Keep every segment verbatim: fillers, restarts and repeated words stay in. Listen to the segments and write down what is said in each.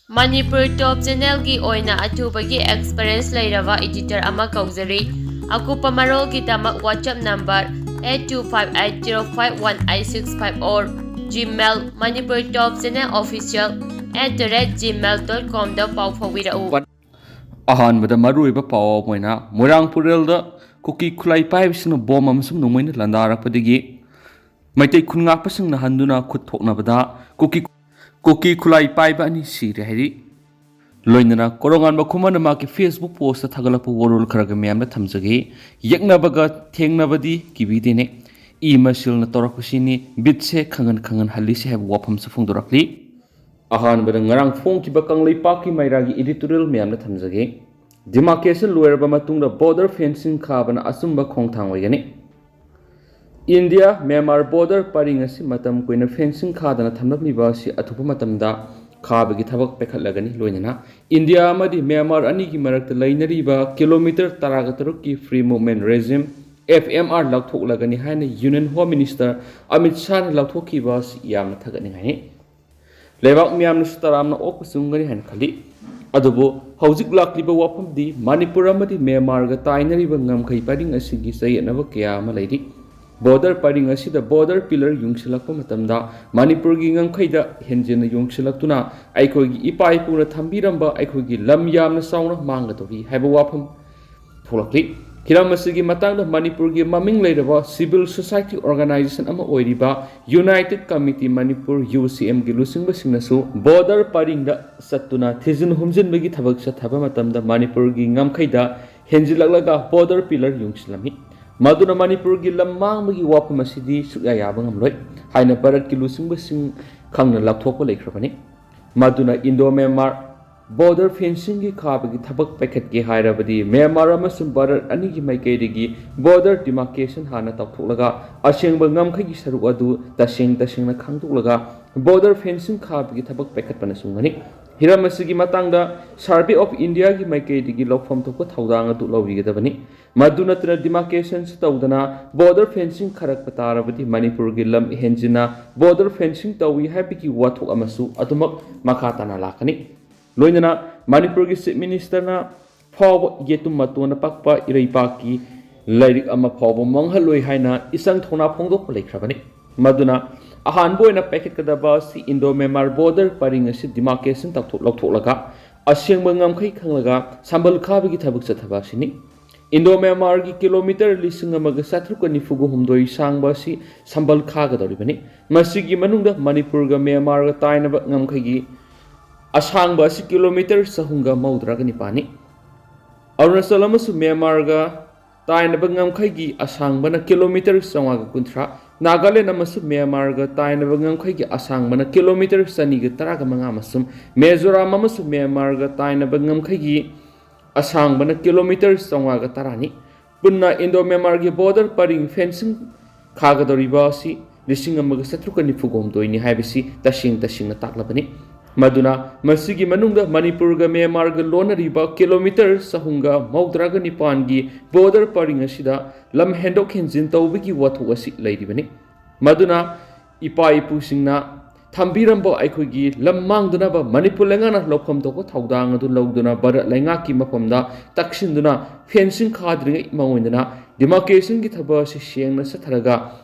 ꯃꯅꯤꯄꯨꯔ ꯇꯣꯞ ꯆꯦꯅꯦꯜꯒꯤ ꯑꯣꯏꯅ ꯑꯊꯨꯕꯒꯤ ꯑꯦꯛꯁꯄꯤꯔꯤꯌꯦꯟꯁ ꯂꯩꯔꯕ ꯏꯗꯤꯇꯔ ꯑꯃ ꯀꯧꯖꯔꯤ꯫ ꯑꯀꯨꯞꯄ ꯃꯔꯣꯜꯒꯤꯗꯃꯛ WhatsApp number eight two five eight zero five one eight six five or Gmail manipur top channel official at the rate gmail dot com ꯗ ꯄꯥꯎ ꯐꯥꯎꯕꯤꯔꯛꯎ꯫ ꯑꯍꯥꯟꯕꯗ ꯃꯔꯨꯑꯣꯏꯕ ꯄꯥꯎ ꯑꯃ ꯑꯣꯏꯅ ꯃꯣꯏꯔꯥꯡ ꯄꯨꯔꯦꯜꯗ ꯀꯨꯀꯤ ꯈꯨꯠꯂꯥꯏ ꯄꯥꯏꯕꯁꯤꯡꯅ ꯕꯣꯝ ꯑꯃꯁꯨꯡ ꯅꯣꯡꯃꯩꯅ ꯂꯥꯟꯗꯥꯔꯛꯄꯗꯒꯤ ꯃꯩꯇꯩ ꯈꯨꯟꯉꯥꯛꯄꯁꯤꯡꯅ ꯍꯟꯗꯨꯅ ꯈꯨꯠ ꯊꯣꯛꯅꯕꯗ ꯀꯨꯀꯤ, ꯀꯨꯀꯤ ꯈꯨꯠꯂꯥꯏ ꯄꯥꯏꯕ ꯑꯅꯤ ꯁꯤꯔꯦ ꯍꯥꯏꯔꯤ꯫ ꯂꯣꯏꯅꯅ ꯀꯣꯔꯣꯉꯥꯟꯕ ꯈꯨꯃꯟꯅ ꯃꯍꯥꯛꯀꯤ Facebook ꯄꯣꯁꯇ ꯊꯥꯒꯠꯂꯛꯄ ꯋꯥꯔꯣꯜ ꯈꯔꯒ ꯃꯌꯥꯝꯗ ꯊꯝꯖꯒꯦ꯫ ꯌꯦꯛꯅꯕꯒ ꯊꯦꯡꯅꯕꯗꯤ ꯀꯤꯕꯤꯗꯦꯅꯦ꯫ ꯏ ꯃꯁꯤꯜꯅ ꯇꯧꯔꯛꯄꯁꯤꯅꯤ ꯕꯤꯠꯁꯦ ꯈꯪꯍꯟ ꯈꯪꯍꯟꯍꯜꯂꯤꯁꯦ ꯍꯥꯏꯕ ꯋꯥꯐꯝꯁꯨ ꯐꯣꯡꯗꯣꯔꯛꯂꯤ꯫ ꯑꯍꯥꯟꯕꯗ ꯉꯔꯥꯡ ꯐꯣꯡꯈꯤꯕ ꯀꯪꯂꯩꯄꯥꯛꯀꯤ ꯃꯩꯔꯥꯒꯤ editorial ꯃꯌꯥꯝꯗ ꯊꯝꯖꯒꯦ꯫ Demarcation ꯂꯣꯏꯔꯕ ꯃꯇꯨꯡꯗ border fencing ꯈꯥꯕꯅ ꯑꯆꯨꯝꯕ ꯈꯣꯡꯊꯥꯡ ꯑꯣꯏꯒꯅꯤ꯫ ꯏꯟꯗꯤꯌꯥ ꯃ꯭ꯌꯥꯟꯃꯥꯔ border ꯄꯔꯤꯡ ꯑꯁꯤ ꯃꯇꯝ ꯀꯨꯏꯅ fencing ꯈꯥꯗꯅ ꯊꯝꯂꯝꯂꯤꯕ ꯑꯁꯤ ꯑꯊꯨꯕ ꯃꯇꯝꯗ ꯈꯥꯕꯒꯤ ꯊꯕꯛ ꯄꯥꯏꯈꯠꯂꯒꯅꯤ꯫ ꯂꯣꯏꯅꯅ ꯏꯟꯗꯤꯌꯥ ꯑꯃꯗꯤ ꯃ꯭ꯌꯥꯟꯃꯥꯔ ꯑꯅꯤꯒꯤ ꯃꯔꯛꯇ ꯂꯩꯅꯔꯤꯕ kilometre ꯇꯔꯥꯒ ꯇꯔꯨꯛꯀꯤ Free Movement Regime, F M R, ꯂꯧꯊꯣꯛꯂꯒꯅꯤ ꯍꯥꯏꯅ Union Home Minister ꯑꯃꯤꯠ ꯁꯥꯍꯅ ꯂꯧꯊꯣꯛꯈꯤꯕ ꯑꯁꯤ ꯌꯥꯝꯅ ꯊꯥꯒꯠꯅꯤꯡꯉꯥꯏꯅꯤ꯫ ꯂꯩꯕꯥꯛ ꯃꯤꯌꯥꯝꯅꯁꯨ ꯇꯔꯥꯝꯅ ꯑꯣꯛꯄ ꯆꯨꯝꯒꯅꯤ ꯍꯥꯏꯅ ꯈꯜꯂꯤ꯫ ꯑꯗꯨꯕꯨ ꯍꯧꯖꯤꯛ ꯂꯥꯛꯂꯤꯕ ꯋꯥꯐꯝꯗꯤ ꯃꯅꯤꯄꯨꯔ ꯑꯃꯗꯤ ꯃ꯭ꯌꯥꯟꯃꯥꯔꯒ ꯇꯥꯏꯅꯔꯤꯕ ꯉꯝꯈꯩ ꯄꯔꯤꯡ ꯑꯁꯤꯒꯤ ꯆꯌꯦꯠꯅꯕ ꯀꯌꯥ ꯑꯃ ꯂꯩꯔꯤ꯫ Border ꯄꯔꯤꯡ ꯑꯁꯤꯗ border pillar ꯌꯨꯡꯁꯤꯜꯂꯛꯄ ꯃꯇꯝꯗ ꯃꯅꯤꯄꯨꯔꯒꯤ ꯉꯝꯈꯩꯗ ꯍꯦꯟꯖꯤꯟꯅ ꯌꯨꯡꯁꯤꯜꯂꯛꯇꯨꯅ ꯑꯩꯈꯣꯏꯒꯤ ꯏꯄꯥ ꯏꯄꯨꯅ ꯊꯝꯕꯤꯔꯝꯕ ꯑꯩꯈꯣꯏꯒꯤ ꯂꯝ ꯌꯥꯝꯅ ꯆꯥꯎꯅ ꯃꯥꯡꯒꯗꯧꯔꯤ ꯍꯥꯏꯕ ꯋꯥꯐꯝ ꯊꯣꯛꯂꯛꯂꯤ꯫ ꯍꯤꯔꯝ ꯑꯁꯤꯒꯤ ꯃꯇꯥꯡꯗ ꯃꯅꯤꯄꯨꯔꯒꯤ ꯃꯃꯤꯡ ꯂꯩꯔꯕ civil society organization ꯑꯃ ꯑꯣꯏꯔꯤꯕ United Committee Manipur, U C M, ꯒꯤ ꯂꯨꯆꯤꯡꯕꯁꯤꯡꯅꯁꯨ border ꯄꯔꯤꯡꯗ ꯆꯠꯇꯨꯅ ꯊꯤꯖꯤꯟ ꯍꯨꯝꯖꯤꯟꯕꯒꯤ ꯊꯕꯛ ꯆꯠꯊꯕ ꯃꯇꯝꯗ ꯃꯅꯤꯄꯨꯔꯒꯤ ꯉꯝꯈꯩꯗ ꯍꯦꯟꯖꯤꯜꯂꯛꯂꯒ border pillar ꯌꯨꯡꯁꯤꯜꯂꯝꯃꯤ꯫ ꯃꯗꯨꯅ ꯃꯅꯤꯄꯨꯔꯒꯤ ꯂꯝ ꯃꯥꯡꯕꯒꯤ ꯋꯥꯐꯝ ꯑꯁꯤꯗꯤ ꯁꯨꯛꯌꯥ ꯌꯥꯕ ꯉꯝꯂꯣꯏ ꯍꯥꯏꯅ ꯚꯥꯔꯠꯀꯤ ꯂꯨꯆꯤꯡꯕꯁꯤꯡ ꯈꯪꯅ ꯂꯥꯎꯊꯣꯛꯄ ꯂꯩꯈ꯭ꯔꯕꯅꯤ꯫ ꯃꯗꯨꯅ Indo Myanmar border fencingꯒꯤ ꯈꯥꯕꯒꯤ ꯊꯕꯛ ꯄꯥꯏꯈꯠꯀꯦ ꯍꯥꯏꯔꯕꯗꯤ ꯃ꯭ꯌꯥꯟꯃꯥꯔ ꯑꯃꯁꯨꯡ ꯚꯥꯔꯠ ꯑꯅꯤꯒꯤ ꯃꯥꯏꯀꯩꯗꯒꯤ border demarcation ꯍꯥꯟꯅ ꯇꯧꯊꯣꯛꯂꯒ ꯑꯁꯦꯡꯕ ꯉꯝꯈꯩꯒꯤ ꯁꯔꯨꯛ ꯑꯗꯨ ꯇꯁꯦꯡ ꯇꯁꯦꯡꯅ ꯈꯪꯗꯣꯛꯂꯒ ꯕꯣꯔꯗꯔ ꯐꯦꯟꯁꯤꯡ ꯈꯥꯕꯒꯤ ꯊꯕꯛ ꯄꯥꯏꯈꯠꯄꯅꯆꯤꯡꯕꯅꯤ꯫ ꯍꯤꯔꯝ ꯑꯁꯤꯒꯤ ꯃꯇꯥꯡꯗ ꯁꯔꯚꯦ ꯑꯣꯐ ꯏꯟꯗꯤꯌꯥꯒꯤ ꯃꯥꯏꯀꯩꯗꯒꯤ ꯂꯧꯐꯝ ꯊꯣꯛꯄ ꯊꯧꯗꯥꯡ ꯑꯗꯨ ꯂꯧꯕꯤꯒꯗꯕꯅꯤ꯫ ꯃꯗꯨ ꯅꯠꯇꯅ ꯗꯤꯃꯥꯔꯀꯦꯁꯟꯁꯨ ꯇꯧꯗꯅ ꯕꯣꯔꯗꯔ ꯐꯦꯟꯁꯤꯡ ꯈꯥꯔꯛꯄ ꯇꯥꯔꯕꯗꯤ ꯃꯅꯤꯄꯨꯔꯒꯤ ꯂꯝ ꯍꯦꯟꯖꯤꯟꯅ ꯕꯣꯔꯗꯔ ꯐꯦꯟꯁꯤꯡ ꯇꯧꯏ ꯍꯥꯏꯕꯒꯤ ꯋꯥꯊꯣꯛ ꯑꯃꯁꯨ ꯑꯗꯨꯃꯛ ꯃꯈꯥ ꯇꯥꯅ ꯂꯥꯛꯀꯅꯤ꯫ ꯂꯣꯏꯅꯅ ꯃꯅꯤꯄꯨꯔꯒꯤ ꯆꯤꯐ ꯃꯤꯅꯤꯁꯇꯔꯅ ꯐꯥꯎꯕ ꯌꯦꯇꯨꯝ ꯃꯇꯣꯟꯅ ꯄꯛꯄ ꯏꯔꯩꯄꯥꯛꯀꯤ ꯂꯥꯏꯔꯤꯛ ꯑꯃ ꯐꯥꯎꯕ ꯃꯥꯡꯍꯜꯂꯣꯏ ꯍꯥꯏꯅ ꯏꯆꯪ ꯊꯧꯅꯥ ꯐꯣꯡꯗꯣꯛꯄ ꯂꯩꯈ꯭ꯔꯕꯅꯤ꯫ ꯃꯗꯨꯅ ꯑꯍꯥꯟꯕ ꯑꯣꯏꯅ ꯄꯥꯏꯈꯠꯀꯗꯕ ꯑꯁꯤ ꯏꯟꯗꯣ ꯃ꯭ꯌꯥꯟꯃꯥꯔ ꯕꯣꯔꯗꯔ ꯄꯔꯤꯡ ꯑꯁꯤ ꯗꯤꯃꯥꯔꯀꯦꯁꯟ ꯇꯧꯊꯣꯛ ꯂꯧꯊꯣꯛꯂꯒ ꯑꯁꯦꯡꯕ ꯉꯝꯈꯩ ꯈꯪꯂꯒ ꯁꯝꯕꯜ ꯈꯥꯕꯒꯤ ꯊꯕꯛ ꯆꯠꯊꯕ ꯑꯁꯤꯅꯤ꯫ ꯏꯟꯗꯣ ꯃ꯭ꯌꯥꯟꯃꯥꯔꯒꯤ ꯀꯤꯂꯣꯃꯤꯇꯔ ꯂꯤꯁꯤꯡ ꯑꯃꯒ ꯆꯥꯇ꯭ꯔꯨꯛꯀ ꯅꯤꯐꯨꯒ ꯍꯨꯝꯗꯣꯏ ꯁꯥꯡꯕ ꯑꯁꯤ ꯁꯝꯕꯜ ꯈꯥꯒꯗꯧꯔꯤꯕꯅꯤ꯫ ꯃꯁꯤꯒꯤ ꯃꯅꯨꯡꯗ ꯃꯅꯤꯄꯨꯔꯒ ꯃ꯭ꯌꯥꯟꯃꯥꯔꯒ ꯇꯥꯏꯅꯕ ꯉꯝꯈꯩꯒꯤ ꯑꯁꯥꯡꯕ ꯑꯁꯤ ꯀꯤꯂꯣꯃꯤꯇꯔ ꯆꯍꯨꯝꯒ ꯃꯧꯗ꯭ꯔꯥꯒ ꯅꯤꯄꯥꯟꯅꯤ꯫ ꯑꯔꯨꯅꯥꯆꯜ ꯑꯃꯁꯨꯡ ꯃ꯭ꯌꯥꯟꯃꯥꯔꯒ ꯇꯥꯏꯅꯕ ꯉꯝꯈꯩꯒꯤ ꯑꯁꯥꯡꯕꯅ ꯀꯤꯂꯣꯃꯤꯇꯔ ꯆꯥꯝꯃꯉꯥꯒ ꯀꯨꯟꯊ꯭ꯔꯥ, ꯅꯥꯒꯥꯂꯦꯟ ꯑꯃꯁꯨꯡ ꯃ꯭ꯌꯥꯟꯃꯥꯔꯒ ꯇꯥꯏꯅꯕ ꯉꯝꯈꯩꯒꯤ ꯑꯁꯥꯡꯕꯅ ꯀꯤꯂꯣꯃꯤꯇꯔ ꯆꯅꯤꯒ ꯇꯔꯥꯒ ꯃꯉꯥ ꯑꯃꯁꯨꯡ ꯃꯤꯖꯣꯔꯥꯝ ꯑꯃꯁꯨꯡ ꯃ꯭ꯌꯥꯟꯃꯥꯔꯒ ꯇꯥꯏꯅꯕ ꯉꯝꯈꯩꯒꯤ ꯑꯁꯥꯡꯕꯅ ꯀꯤꯂꯣꯃꯤꯇꯔ ꯆꯥꯝꯃꯉꯥꯒ ꯇꯔꯥꯅꯤ꯫ ꯄꯨꯟꯅ ꯏꯟꯗꯣ ꯃ꯭ꯌꯥꯟꯃꯥꯔꯒꯤ ꯕꯣꯔꯗꯔ ꯄꯔꯤꯡ ꯐꯦꯟꯁꯤꯡ ꯈꯥꯒꯗꯧꯔꯤꯕ ꯑꯁꯤ ꯂꯤꯁꯤꯡ ꯑꯃꯒ ꯆꯥꯇ꯭ꯔꯨꯛꯀ ꯅꯤꯐꯨꯒ ꯍꯨꯝꯗꯣꯏꯅꯤ ꯍꯥꯏꯕꯁꯤ ꯇꯁꯦꯡ ꯇꯁꯦꯡꯅ ꯇꯥꯛꯂꯕꯅꯤ꯫ ꯃꯗꯨꯅ ꯃꯁꯤꯒꯤ ꯃꯅꯨꯡꯗ ꯃꯅꯤꯄꯨꯔꯒ ꯃ꯭ꯌꯥꯟꯃꯥꯔꯒ ꯂꯣꯟꯅꯔꯤꯕ ꯀꯤꯂꯣꯃꯤꯇꯔ ꯆꯍꯨꯝꯒ ꯃꯧꯗ꯭ꯔꯥꯒ ꯅꯤꯄꯥꯟꯒꯤ ꯕꯣꯔꯗꯔ ꯄꯔꯤꯡ ꯑꯁꯤꯗ ꯂꯝ ꯍꯦꯟꯗꯣꯛ ꯍꯦꯟꯖꯤꯟ ꯇꯧꯕꯒꯤ ꯋꯥꯊꯣꯛ ꯑꯁꯤ ꯂꯩꯔꯤꯕꯅꯤ꯫ ꯃꯗꯨꯅ ꯏꯄꯥ ꯏꯄꯨꯁꯤꯡꯅ ꯊꯝꯕꯤꯔꯝꯕ ꯑꯩꯈꯣꯏꯒꯤ ꯂꯝ ꯃꯥꯡꯗꯅꯕ ꯃꯅꯤꯄꯨꯔ ꯂꯩꯉꯥꯛꯅ ꯂꯧꯐꯝ ꯊꯣꯛꯄ ꯊꯧꯗꯥꯡ ꯑꯗꯨ ꯂꯧꯗꯨꯅ ꯚꯥꯔꯠ ꯂꯩꯉꯥꯛꯀꯤ ꯃꯐꯝꯗ ꯇꯛꯁꯤꯟꯗꯨꯅ ꯐꯦꯟꯁꯤꯡ ꯈꯥꯗ꯭ꯔꯤꯉꯩ ꯃꯉꯣꯟꯗꯅ ꯗꯤꯃꯥꯔꯀꯦꯁꯟꯒꯤ ꯊꯕꯛ ꯑꯁꯤ ꯁꯦꯡꯅ ꯆꯠꯊꯔꯒ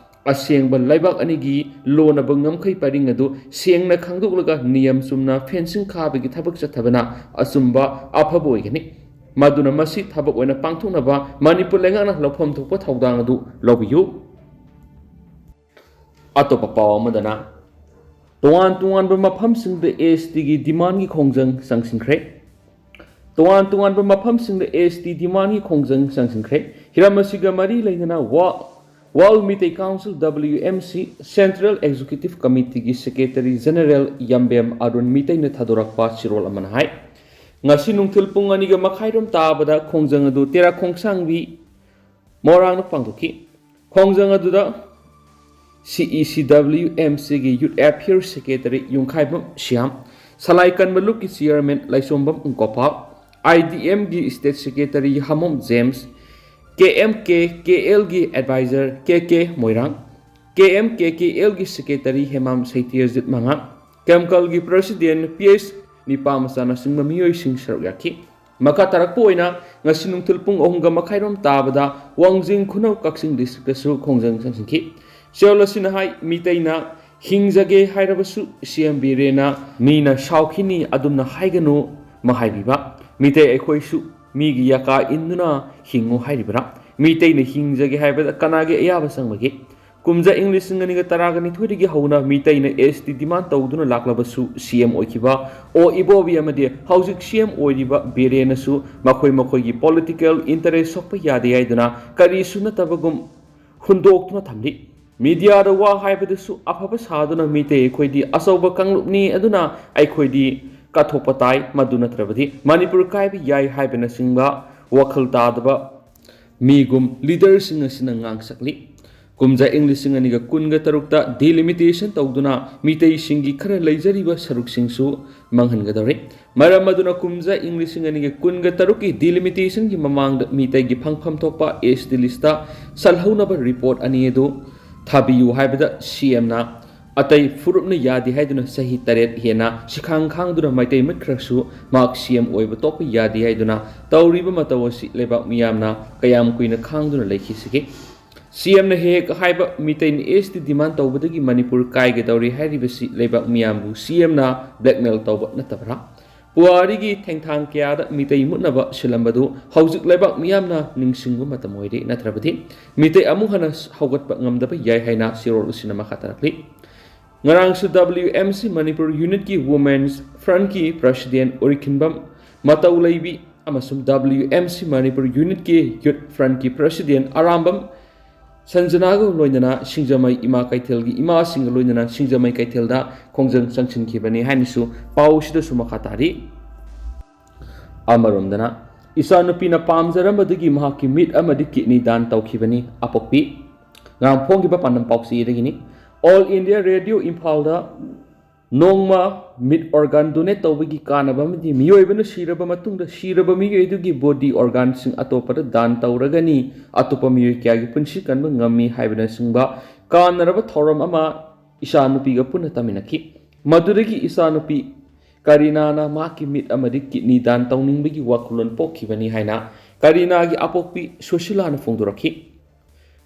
ꯑꯁꯦꯡꯕ ꯂꯩꯕꯥꯛ ꯑꯅꯤꯒꯤ ꯂꯣꯟꯅꯕ ꯉꯝꯈꯩ ꯄꯔꯤꯡ ꯑꯗꯨ ꯁꯦꯡꯅ ꯈꯪꯗꯣꯛꯂꯒ ꯅꯤꯌꯝ ꯆꯨꯝꯅ ꯐꯦꯟꯁꯤꯡ ꯈꯥꯕꯒꯤ ꯊꯕꯛ ꯆꯠꯊꯕꯅ ꯑꯆꯨꯝꯕ ꯑꯐꯕ ꯑꯣꯏꯒꯅꯤ꯫ ꯃꯗꯨꯅ ꯃꯁꯤ ꯊꯕꯛ ꯑꯣꯏꯅ ꯄꯥꯡꯊꯣꯛꯅꯕ ꯃꯅꯤꯄꯨꯔ ꯂꯩꯉꯥꯛꯅ ꯂꯧꯐꯝ ꯊꯣꯛꯄ ꯊꯧꯗꯥꯡ ꯑꯗꯨ ꯂꯧꯕꯤꯌꯨ꯫ ꯑꯇꯣꯞꯄ ꯄꯥꯎ ꯑꯃꯗꯅ, ꯇꯣꯉꯥꯟ ꯇꯣꯉꯥꯟꯕ ꯃꯐꯝꯁꯤꯡꯗ ꯑꯦꯁ ꯇꯤꯒꯤ ꯗꯤꯃꯥꯟꯒꯤ ꯈꯣꯡꯖꯪ ꯆꯪꯁꯤꯟꯈ꯭ꯔꯦ꯫ ꯇꯣꯉꯥꯟ ꯇꯣꯉꯥꯟꯕ ꯃꯐꯝꯁꯤꯡꯗ ꯑꯦꯁ ꯇꯤ ꯗꯤꯃꯥꯟꯒꯤ ꯈꯣꯡꯖꯪ ꯆꯪꯁꯤꯟꯈ꯭ꯔꯦ꯫ ꯍꯤꯔꯝ ꯑꯁꯤꯒ ꯃꯔꯤ ꯂꯩꯅꯅ ꯋꯥ-, World Meitei Council, W M C, Central Executive Committeeꯒꯤ Secretary General ꯌꯥꯝꯕꯦꯝ Arun ꯃꯤꯇꯩꯅ ꯊꯥꯗꯣꯔꯛꯄ ꯆꯦꯔꯣꯜ ꯑꯃꯅ ꯍꯥꯏ, ꯉꯁꯤ ꯅꯨꯡꯊꯤꯜ ꯄꯨꯡ ꯑꯅꯤꯒ ꯃꯈꯥꯏꯔꯣꯝ ꯇꯥꯕꯗ ꯈꯣꯡꯖꯪ ꯑꯗꯨ ꯇꯦꯔꯥ ꯈꯣꯡꯁꯥꯡꯕꯤ ꯃꯣꯏꯔꯥꯡꯗ ꯄꯥꯡꯊꯣꯛꯈꯤ꯫ ꯈꯣꯡꯖꯪ ꯑꯗꯨꯗ C E C W M Cꯒꯤ Youth Affairs Secretary ꯌꯨꯝꯈꯥꯏꯕꯝ ꯁ꯭ꯌꯥꯝ, ꯁꯂꯥꯏ ꯀꯟꯕ ꯂꯨꯞꯀꯤ Chairman Laishombam Gopal, I D Mꯒꯤ State Secretary Hamom James, K M K K Lꯒꯤ Advisor K K Moirang, K M K K Lꯒꯤ Secretary ꯍꯦꯃꯥꯝ ꯁꯩꯇꯤꯌꯔꯖꯤꯠ ꯃꯉꯥ, ꯀꯦꯝꯀꯜꯒꯤ President P H ꯅꯤꯄꯥ ꯃꯆꯥꯅꯆꯤꯡꯕ ꯃꯤꯑꯣꯏꯁꯤꯡ ꯁꯔꯨꯛ ꯌꯥꯈꯤ꯫ ꯃꯈꯥ ꯇꯥꯔꯛꯄ ꯑꯣꯏꯅ ꯉꯁꯤ ꯅꯨꯡꯊꯤꯜ ꯄꯨꯡ ꯑꯍꯨꯝꯒ ꯃꯈꯥꯏꯔꯣꯝ ꯇꯥꯕꯗ ꯋꯥꯡꯖꯤꯡ ꯈꯨꯅꯧ ꯀꯛꯆꯤꯡ districtꯇꯁꯨ ꯈꯣꯡꯖꯪ ꯆꯪꯁꯤꯟꯈꯤ꯫ ꯆꯌꯣꯜ ꯑꯁꯤꯅ ꯍꯥꯏ, ꯃꯤꯇꯩꯅ ꯍꯤꯡꯖꯒꯦ ꯍꯥꯏꯔꯕꯁꯨ C M ꯕꯤꯔꯦꯟꯅ ꯃꯤꯅ ꯁꯥꯎꯈꯤꯅꯤ ꯑꯗꯨꯝꯅ ꯍꯥꯏꯒꯅꯨ ꯃꯍꯥꯏꯕꯤꯕ, ꯃꯤꯇꯩ ꯑꯩꯈꯣꯏꯁꯨ ꯃꯤꯒꯤ ꯌꯥꯀꯥ ꯏꯟꯗꯨꯅ ꯍꯤꯡꯉꯨ ꯍꯥꯏꯔꯤꯕ꯭ꯔꯥ? ꯃꯤꯇꯩꯅ ꯍꯤꯡꯖꯒꯦ ꯍꯥꯏꯕꯗ ꯀꯅꯥꯒꯤ ꯑꯌꯥꯕ ꯆꯪꯕꯒꯦ? ꯀꯨꯝꯖꯥ ꯏꯪ ꯂꯤꯁꯤꯡ ꯑꯅꯤꯒ ꯇꯔꯥꯒ ꯅꯤꯊꯣꯏꯗꯒꯤ ꯍꯧꯅ ꯃꯤꯇꯩꯅ S T demand ꯇꯧꯗꯨꯅ ꯂꯥꯛꯂꯕꯁꯨ C M ꯑꯣꯏꯈꯤꯕ ꯑꯣ ꯏꯕꯣꯕꯤ ꯑꯃꯗꯤ ꯍꯧꯖꯤꯛ C M ꯑꯣꯏꯔꯤꯕ ꯕꯤꯔꯦꯟꯅꯁꯨ ꯃꯈꯣꯏ ꯃꯈꯣꯏꯒꯤ political interest ꯁꯣꯛꯄ ꯌꯥꯗꯦ ꯍꯥꯏꯗꯨꯅ ꯀꯔꯤꯁꯨ ꯅꯠꯇꯕꯒꯨꯝ ꯍꯨꯟꯗꯣꯛꯇꯨꯅ ꯊꯝꯂꯤ꯫ Mediaꯗ ꯋꯥ ꯍꯥꯏꯕꯗꯨꯁꯨ ꯑꯐꯕ ꯁꯥꯗꯨꯅ ꯃꯤꯇꯩ ꯑꯩꯈꯣꯏꯗꯤ ꯑꯆꯧꯕ ꯀꯥꯡꯂꯨꯞꯅꯤ, ꯑꯗꯨꯅ ꯑꯩꯈꯣꯏꯗꯤ ꯀꯠꯊꯣꯛꯄ ꯇꯥꯏ, ꯃꯗꯨ ꯅꯠꯇ꯭ꯔꯕꯗꯤ ꯃꯅꯤꯄꯨꯔ ꯀꯥꯏꯕ ꯌꯥꯏ ꯍꯥꯏꯕꯅꯆꯤꯡꯕ ꯋꯥꯈꯜ ꯇꯥꯗꯕ ꯃꯤꯒꯨꯝ leaderꯁꯤꯡ ꯑꯁꯤꯅ ꯉꯥꯡꯁꯛꯂꯤ꯫ ꯀꯨꯝꯖꯥ ꯏꯪ ꯂꯤꯁꯤꯡ ꯑꯅꯤꯒ ꯀꯨꯟꯒ ꯇꯔꯨꯛꯇ delimitation ꯇꯧꯗꯨꯅ ꯃꯤꯇꯩꯁꯤꯡꯒꯤ ꯈꯔ ꯂꯩꯖꯔꯤꯕ ꯁꯔꯨꯛꯁꯤꯡꯁꯨ ꯃꯥꯡꯍꯟꯒꯗꯧꯔꯤ꯫ ꯃꯔꯝ ꯑꯗꯨꯅ ꯀꯨꯝꯖꯥ ꯏꯪ ꯂꯤꯁꯤꯡ ꯑꯅꯤꯒ ꯀꯨꯟꯒ ꯇꯔꯨꯛꯀꯤ delimitationꯒꯤ ꯃꯃꯥꯡꯗ ꯃꯤꯇꯩꯒꯤ ꯐꯪꯐꯝ ꯊꯣꯛꯄ S T listꯇ ꯆꯜꯍꯧꯅꯕ report ꯑꯅꯤ ꯑꯗꯨ ꯊꯥꯕꯤꯌꯨ ꯍꯥꯏꯕꯗ C Mꯅ ꯑꯇꯩ ꯐꯨꯔꯨꯞꯅ ꯌꯥꯗꯦ ꯍꯥꯏꯗꯨꯅ ꯆꯍꯤ ꯇꯔꯦꯠ ꯍꯦꯟꯅ ꯁꯤꯈꯥꯡ ꯈꯥꯡꯗꯨꯅ ꯃꯩꯇꯩ ꯃꯨꯠꯈ꯭ꯔꯁꯨ ꯃꯍꯥꯛ C M ꯑꯣꯏꯕ ꯇꯣꯛꯄ ꯌꯥꯗꯦ ꯍꯥꯏꯗꯨꯅ ꯇꯧꯔꯤꯕ ꯃꯇꯧ ꯑꯁꯤ ꯂꯩꯕꯥꯛ ꯃꯤꯌꯥꯝꯅ ꯀꯌꯥꯝ ꯀꯨꯏꯅ ꯈꯥꯡꯗꯨꯅ ꯂꯩꯈꯤꯁꯤꯒꯦ? C Mꯅ ꯍꯦꯛ ꯍꯥꯏꯕ ꯃꯤꯇꯩꯅ S T demand ꯇꯧꯕꯗꯒꯤ ꯃꯅꯤꯄꯨꯔ ꯀꯥꯏꯒꯗꯧꯔꯤ ꯍꯥꯏꯔꯤꯕꯁꯤ ꯂꯩꯕꯥꯛ ꯃꯤꯌꯥꯝꯕꯨ C Mꯅ blackmail ꯇꯧꯕ ꯅꯠꯇꯕ꯭ꯔꯥ? ꯄꯨꯋꯥꯔꯤꯒꯤ ꯊꯦꯡꯊꯥꯡ ꯀꯌꯥꯗ ꯃꯤꯇꯩ ꯃꯨꯠꯅꯕ ꯁꯤꯜꯂꯝꯕꯗꯨ ꯍꯧꯖꯤꯛ ꯂꯩꯕꯥꯛ ꯃꯤꯌꯥꯝꯅ ꯅꯤꯡꯁꯤꯡꯕ ꯃꯇꯝ ꯑꯣꯏꯔꯦ, ꯅꯠꯇ꯭ꯔꯕꯗꯤ ꯃꯤꯇꯩ ꯑꯃꯨꯛ ꯍꯟꯅ ꯍꯧꯒꯠꯄ ꯉꯝꯗꯕ ꯌꯥꯏ ꯍꯥꯏꯅ ꯆꯦꯔꯣꯜ ꯑꯁꯤꯅ ꯃꯈꯥ ꯇꯥꯔꯛꯂꯤ꯫ ꯉꯔꯥꯡꯁꯨ W M C Manipur unitꯀꯤ Women's Frontꯀꯤ President ꯎꯔꯤꯈꯤꯟꯕꯝ ꯃꯇꯧ ꯂꯩꯕꯤ ꯑꯃꯁꯨꯡ W M C Manipur unitꯀꯤ Youth Frontꯀꯤ President Arambam ꯁꯟꯖꯅꯥꯒ ꯂꯣꯏꯅꯅ ꯁꯤꯡꯖꯃꯩ ꯏꯃꯥ ꯀꯩꯊꯦꯜꯒꯤ ꯏꯃꯥꯁꯤꯡꯒ ꯂꯣꯏꯅꯅ ꯁꯤꯡꯖꯃꯩ ꯀꯩꯊꯦꯜꯗ ꯈꯣꯡꯖꯪ ꯆꯪꯁꯤꯟꯈꯤꯕꯅꯤ ꯍꯥꯏꯅꯁꯨ ꯄꯥꯎꯁꯤꯗꯁꯨ ꯃꯈꯥ ꯇꯥꯔꯤ꯫ ꯑꯃꯔꯣꯝꯗꯅ, ꯏꯆꯥꯅꯨꯄꯤꯅ ꯄꯥꯝꯖꯔꯝꯕꯗꯒꯤ ꯃꯍꯥꯛꯀꯤ ꯃꯤꯠ ꯑꯃꯗꯤ kidney ꯗꯥꯟ ꯇꯧꯈꯤꯕꯅꯤ꯫ ꯑꯄꯣꯛꯄꯤ ꯉꯔꯥꯡ ꯐꯣꯡꯈꯤꯕ ꯄꯥꯟꯗꯝ ꯄꯥꯎꯆꯦꯗꯒꯤꯅꯤ꯫ All India Radio ꯏꯝꯐꯥꯜꯗ ꯅꯣꯡꯃ ꯃꯤꯠ ꯑꯣꯔꯒꯥꯟ ꯗꯣꯅꯦꯠ ꯇꯧꯕꯒꯤ ꯀꯥꯟꯅꯕ ꯑꯃꯗꯤ ꯃꯤꯑꯣꯏꯕꯅ ꯁꯤꯔꯕ ꯃꯇꯨꯡꯗ ꯁꯤꯔꯕ ꯃꯤꯑꯣꯏ ꯑꯗꯨꯒꯤ ꯕꯣꯗꯤ ꯑꯣꯔꯒꯥꯟꯁꯤꯡ ꯑꯇꯣꯞꯄꯗ ꯗꯥꯟ ꯇꯧꯔꯒꯅꯤ, ꯑꯇꯣꯞꯄ ꯃꯤꯑꯣꯏ ꯀꯌꯥꯒꯤ ꯄꯨꯟꯁꯤ ꯀꯟꯕ ꯉꯝꯃꯤ ꯍꯥꯏꯕꯅꯆꯤꯡꯕ ꯀꯥꯟꯅꯔꯕ ꯊꯧꯔꯝ ꯑꯃ ꯏꯆꯥꯅꯨꯄꯤꯒ ꯄꯨꯟꯅ ꯇꯝꯃꯤꯟꯅꯈꯤ꯫ ꯃꯗꯨꯗꯒꯤ ꯏꯆꯥꯅꯨꯄꯤ ꯀꯔꯤꯅꯥꯅ ꯃꯍꯥꯛꯀꯤ ꯃꯤꯠ ꯑꯃꯗꯤ ꯀꯤꯗꯅꯤ ꯗꯥꯟ ꯇꯧꯅꯤꯡꯕꯒꯤ ꯋꯥꯈꯜꯂꯣꯟ ꯄꯣꯛꯈꯤꯕꯅꯤ ꯍꯥꯏꯅ ꯀꯔꯤꯅꯥꯒꯤ ꯑꯄꯣꯛꯄꯤ ꯁꯨꯁꯤꯂꯥꯅ ꯐꯣꯡꯗꯣꯔꯛꯈꯤ꯫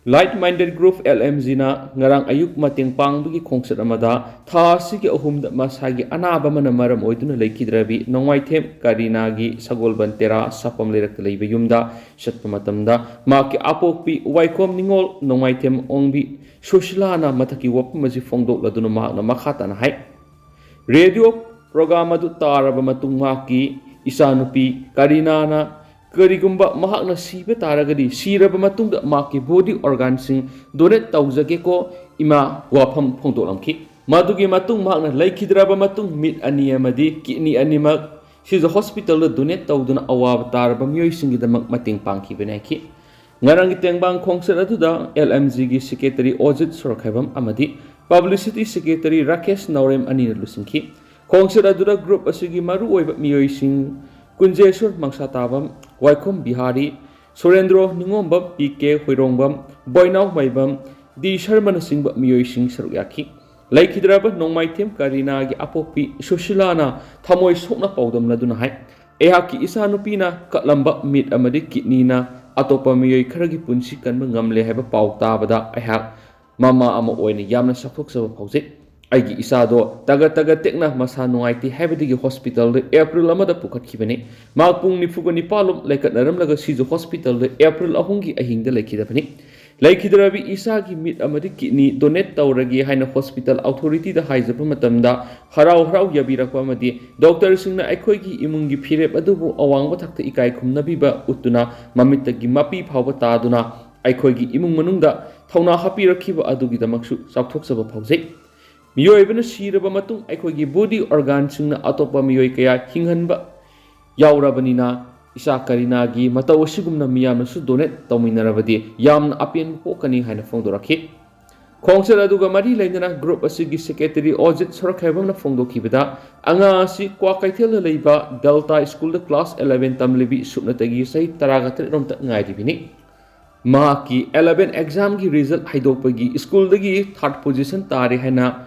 Like Minded Group, L M G ꯅ ꯉꯔꯥꯡ ꯑꯌꯨꯛ ꯃꯇꯦꯡ ꯄꯥꯡꯕꯒꯤ ꯈꯣꯡꯆꯠ ꯑꯃꯗ ꯊꯥ ꯑꯁꯤꯒꯤ ꯑꯍꯨꯝꯗ ꯃꯁꯥꯒꯤ ꯑꯅꯥꯕ ꯑꯃꯅ ꯃꯔꯝ ꯑꯣꯏꯗꯨꯅ ꯂꯩꯈꯤꯗ꯭ꯔꯕꯤ ꯅꯣꯡꯃꯥꯏꯊꯦꯝ ꯀꯔꯤꯅꯥꯒꯤ ꯁꯒꯣꯜꯕꯟ ꯇꯦꯔꯥ ꯁꯥꯐꯝ ꯂꯩꯔꯛꯇ ꯂꯩꯕ ꯌꯨꯝꯗ ꯆꯠꯄ ꯃꯇꯝꯗ ꯃꯍꯥꯛꯀꯤ ꯑꯄꯣꯛꯄꯤ ꯋꯥꯏꯈꯣꯝ ꯅꯤꯉꯣꯜ ꯅꯣꯡꯃꯥꯏꯊꯦꯝ ꯑꯣꯡꯕꯤ ꯁꯨꯁꯤꯂꯥꯅ ꯃꯊꯛꯀꯤ ꯋꯥꯐꯝ ꯑꯁꯤ ꯐꯣꯡꯗꯣꯛꯂꯗꯨꯅ ꯃꯍꯥꯛꯅ ꯃꯈꯥ ꯇꯥꯅ ꯍꯥꯏ꯫ ꯔꯦꯗꯤꯑꯣ ꯄ꯭ꯔꯣꯒ꯭ꯔꯥꯝ ꯑꯗꯨ ꯇꯥꯔꯕ ꯃꯇꯨꯡ ꯃꯍꯥꯛꯀꯤ ꯏꯆꯥꯅꯨꯄꯤ ꯀꯔꯤꯅꯥꯅ ꯀꯔꯤꯒꯨꯝꯕ ꯃꯍꯥꯛꯅ ꯁꯤꯕ ꯇꯥꯔꯒꯗꯤ ꯁꯤꯔꯕ ꯃꯇꯨꯡꯗ ꯃꯍꯥꯛꯀꯤ ꯕꯣꯗꯤ ꯑꯣꯔꯒꯥꯟꯁꯤꯡ ꯗꯣꯅꯦꯠ ꯇꯧꯖꯒꯦꯀꯣ ꯏꯃꯥ ꯋꯥꯐꯝ ꯐꯣꯡꯗꯣꯛꯂꯝꯈꯤ꯫ ꯃꯗꯨꯒꯤ ꯃꯇꯨꯡ ꯃꯍꯥꯛꯅ ꯂꯩꯈꯤꯗ꯭ꯔꯕ ꯃꯇꯨꯡ ꯃꯤꯠ ꯑꯅꯤ ꯑꯃꯗꯤ ꯀꯤꯗꯅꯤ ꯑꯅꯤꯃꯛ ꯁꯤꯖ ꯍꯣꯁꯄꯤꯇꯥꯜꯗ ꯗꯣꯅꯦꯠ ꯇꯧꯗꯨꯅ ꯑꯋꯥꯕ ꯇꯥꯔꯕ ꯃꯤꯑꯣꯏꯁꯤꯡꯒꯤꯗꯃꯛ ꯃꯇꯦꯡ ꯄꯥꯡꯈꯤꯕꯅꯤ ꯍꯥꯏꯈꯤ꯫ ꯉꯔꯥꯡꯒꯤ ꯇꯦꯡꯕꯥꯡ ꯈꯣꯡꯆꯠ ꯑꯗꯨꯗ L M G ꯒꯤ ꯁꯦꯀ꯭ꯔꯦꯇꯔꯤ ꯑꯣꯖꯤꯠ ꯁꯣꯔꯣꯛꯈꯥꯏꯕꯝ ꯑꯃꯗꯤ ꯄꯕ꯭ꯂꯤꯁꯤꯇꯤ ꯁꯦꯀ꯭ꯔꯦꯇꯔꯤ ꯔꯥꯀꯦꯁ ꯅꯥꯎꯔꯦꯝ ꯑꯅꯤꯅ ꯂꯨꯆꯤꯡꯈꯤ꯫ ꯈꯣꯡꯆꯠ ꯑꯗꯨꯗ ꯒ꯭ꯔꯨꯞ ꯑꯁꯤꯒꯤ ꯃꯔꯨꯑꯣꯏꯕ ꯃꯤꯑꯣꯏꯁꯤꯡ ꯀꯨꯟꯖꯦꯁꯣꯔ ꯃꯪꯁꯥꯇꯥꯕꯝ, ꯋꯥꯏꯈꯣꯝ ꯕꯤꯍꯥꯔꯤ, ꯁꯨꯔꯦꯟꯗ꯭ꯔꯣ ꯅꯤꯉꯣꯝꯕꯝ, ꯄꯤ ꯀꯦ ꯍꯣꯏꯔꯣꯡꯕꯝ, ꯕꯣꯏꯅꯥꯎ ꯃꯥꯏꯕꯝ, ꯗꯤ ꯁꯔꯃꯅꯆꯤꯡꯕ ꯃꯤꯑꯣꯏꯁꯤꯡ ꯁꯔꯨꯛ ꯌꯥꯈꯤ꯫ ꯂꯩꯈꯤꯗ꯭ꯔꯕ ꯅꯣꯡꯃꯥꯏꯊꯦꯝ ꯀꯔꯤꯅꯥꯒꯤ ꯑꯄꯣꯛꯄꯤ ꯁꯨꯁꯤꯂꯥꯅ ꯊꯃꯣꯏ ꯁꯣꯛꯅ ꯄꯥꯎꯗꯝꯂꯗꯨꯅ ꯍꯥꯏ, ꯑꯩꯍꯥꯛꯀꯤ ꯏꯆꯥꯅꯨꯄꯤꯅ ꯀꯠꯂꯝꯕ ꯃꯤꯠ ꯑꯃꯗꯤ ꯀꯤꯗꯅꯤꯅ ꯑꯇꯣꯞꯄ ꯃꯤꯑꯣꯏ ꯈꯔꯒꯤ ꯄꯨꯟꯁꯤ ꯀꯟꯕ ꯉꯝꯂꯦ ꯍꯥꯏꯕ ꯄꯥꯎ ꯇꯥꯕꯗ ꯑꯩꯍꯥꯛ ꯃꯃꯥ ꯑꯃ ꯑꯣꯏꯅ ꯌꯥꯝꯅ ꯆꯥꯎꯊꯣꯛꯆꯕ ꯐꯥꯎꯖꯩ꯫ ꯑꯩꯒꯤ ꯏꯆꯥꯗꯣ ꯇꯒꯠ ꯇꯒꯠ ꯇꯦꯛꯅ ꯃꯁꯥ ꯅꯨꯡꯉꯥꯏꯇꯦ ꯍꯥꯏꯕꯗꯒꯤ ꯍꯣꯁꯄꯤꯇꯥꯜꯗ ꯑꯦꯄ꯭ꯔꯤꯜ ꯑꯃꯗ ꯄꯨꯈꯠꯈꯤꯕꯅꯤ꯫ ꯃꯍꯥꯛ ꯄꯨꯡ ꯅꯤꯐꯨꯒ ꯅꯤꯄꯥꯜ ꯂꯣꯝ ꯂꯩꯈꯠꯅꯔꯝꯂꯒ ꯁꯤꯖ ꯍꯣꯁꯄꯤꯇꯥꯜꯗ ꯑꯦꯄ꯭ꯔꯤꯜ ꯑꯍꯨꯝꯒꯤ ꯑꯍꯤꯡꯗ ꯂꯩꯈꯤꯗꯕꯅꯤ꯫ ꯂꯩꯈꯤꯗ꯭ꯔꯕꯤ ꯏꯆꯥꯒꯤ ꯃꯤꯠ ꯑꯃꯗꯤ ꯀꯤꯗꯅꯤ ꯗꯣꯅꯦꯠ ꯇꯧꯔꯒꯦ ꯍꯥꯏꯅ ꯍꯣꯁꯄꯤꯇꯥꯜ ꯑꯣꯊꯣꯔꯤꯇꯤꯗ ꯍꯥꯏꯖꯕ ꯃꯇꯝꯗ ꯍꯔꯥꯎ ꯍꯔꯥꯎ ꯌꯥꯕꯤꯔꯛꯄ ꯑꯃꯗꯤ ꯗꯣꯛꯇꯔꯁꯤꯡꯅ ꯑꯩꯈꯣꯏꯒꯤ ꯏꯃꯨꯡꯒꯤ ꯐꯤꯔꯦꯞ ꯑꯗꯨꯕꯨ ꯑꯋꯥꯡꯕ ꯊꯥꯛꯇ ꯏꯀꯥꯏ ꯈꯨꯝꯅꯕꯤꯕ ꯎꯠꯇꯨꯅ ꯃꯃꯤꯠꯇꯒꯤ ꯃꯄꯤ ꯐꯥꯎꯕ ꯇꯥꯗꯨꯅ ꯑꯩꯈꯣꯏꯒꯤ ꯏꯃꯨꯡ ꯃꯅꯨꯡꯗ ꯊꯧꯅꯥ ꯍꯥꯞꯄꯤꯔꯛꯈꯤꯕ ꯑꯗꯨꯒꯤꯗꯃꯛꯁꯨ ꯆꯥꯎꯊꯣꯛꯆꯕ ꯐꯥꯎꯖꯩ꯫ ꯃꯤꯑꯣꯏꯕꯅ ꯁꯤꯔꯕ ꯃꯇꯨꯡ ꯑꯩꯈꯣꯏꯒꯤ ꯕꯣꯗꯤ ꯑꯣꯔꯒꯥꯟꯁꯤꯡꯅ ꯑꯇꯣꯞꯄ ꯃꯤꯑꯣꯏ ꯀꯌꯥ ꯍꯤꯡꯍꯟꯕ ꯌꯥꯎꯔꯕꯅꯤꯅ ꯏꯆꯥ ꯀꯔꯤꯅꯥꯒꯤ ꯃꯇꯧ ꯑꯁꯤꯒꯨꯝꯅ ꯃꯤꯌꯥꯝꯅꯁꯨ ꯗꯣꯅꯦꯠ ꯇꯧꯃꯤꯟꯅꯔꯕꯗꯤ ꯌꯥꯝꯅ ꯑꯄꯦꯟꯕ ꯄꯣꯛꯀꯅꯤ ꯍꯥꯏꯅ ꯐꯣꯡꯗꯣꯔꯛꯈꯤ꯫ ꯈꯣꯡꯆꯠ ꯑꯗꯨꯒ ꯃꯔꯤ ꯂꯩꯅꯅ ꯒ꯭ꯔꯨꯞ ꯑꯁꯤꯒꯤ ꯁꯦꯀ꯭ꯔꯦꯇꯔꯤ ꯑꯣꯖꯤꯠ ꯁꯣꯔꯛꯈꯥꯏꯕꯝꯅ ꯐꯣꯡꯗꯣꯛꯈꯤꯕꯗ, ꯑꯉꯥꯡ ꯑꯁꯤ ꯀ꯭ꯋꯥꯀꯩꯊꯦꯜꯗ ꯂꯩꯕ ꯗꯦꯜꯇꯥ ꯁ꯭ꯀꯨꯜꯗ ꯀ꯭ꯂꯥꯁ eleven ꯇꯝꯂꯤꯕꯤ ꯁꯨꯞꯅꯇꯒꯤ ꯆꯍꯤ ꯇꯔꯥꯒ ꯇꯔꯦꯠ ꯔꯣꯝꯇ ꯉꯥꯏꯔꯤꯕꯅꯤ꯫ ꯃꯍꯥꯛꯀꯤ eleven examꯒꯤ result ꯍꯥꯏꯗꯣꯛꯄꯒꯤ ꯁ꯭ꯀꯨꯜꯗꯒꯤ third position ꯇꯥꯔꯦ ꯍꯥꯏꯅ